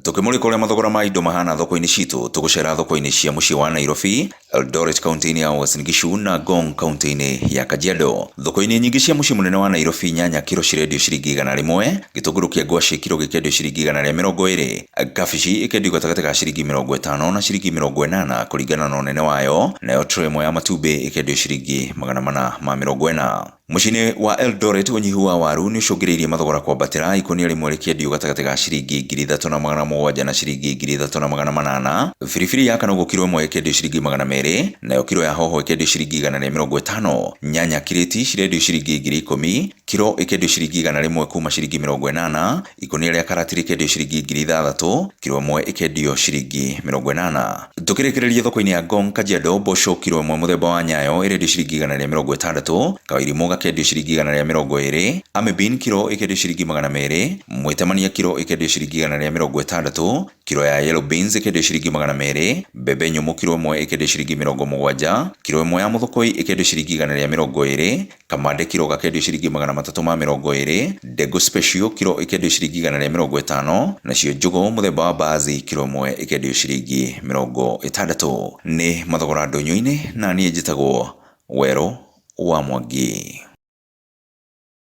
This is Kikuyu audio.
Tũkĩmũrĩka ũrĩa mathogora ma indo mahana thoko-inĩ citũ, tũgũcera thoko-inĩ cia mũciĩ wa Nairobi, Eldoret kaunti-inĩ ya Uasin Gishu na Ngong kaunti-inĩ ya Kajiado. Thoko-inĩ nyingĩ cia mũciĩ mũnene wa Nairobi, nyanya kiro cirendio ciringi 100, gĩtũngũrũ kĩa ngwacĩ kiro gĩkendio ciringi 120, kabici ĩkendio gatagatĩ ga ciringi 50 na ciringi 80 kũringana na ũnene wayo, nayo tray ĩmwe ya matumbĩ ĩkendio ciringi 440. Mũciĩ-inĩ wa Eldoret ũnyihu wa waru nĩ ũcũngĩrĩirie mathogora kwambatĩra, ikũnia rĩmwe rĩkĩendio gatagatĩ ga ciringi 3700 na ciringi 3800. Biribiri ya kanũgũ kiro ĩmwe ĩkĩendio ciringi 200, nayo kiro ya hoho ĩkĩendio ciringi 150. Nyanya kirĩti cirendio ciringi 10,000, kiro ĩkĩendio ciringi 100 kuma ciringi 80. Ikũnia rĩa karati rĩkĩendio ciringi 6,000, kiro ĩmwe ĩkĩendio ciringi 80. Tũkĩrĩkĩrĩria thoko-inĩ ya Ngong, Kajiado, mboco kiro ĩmwe mũthemba wa Nyayo ĩrendio ciringi 160, Kawairimũ gakendio ciringi 120, Army bean kiro ĩkendio ciringi 200, Mwĩtemania kiro ĩkendio ciringi 160, kiro ya yellow beans ĩkendio ciringi 200, mbembe nyũmũ kiro ĩmwe ĩkendio ciringi 70, kiro ĩmwe ya mũthokoi ĩkendio ciringi 120, Kamande kiro gakendio ciringi 320, ndengũ special kiro ĩkendio ciringi 150, nacio njũgũ mũthemba wa mbaazi kiro ĩmwe ĩkendio ciringi 60. Nĩ mathogora ndũnyũ-inĩ na niĩ njĩtagwo Werũ wa Mwangi.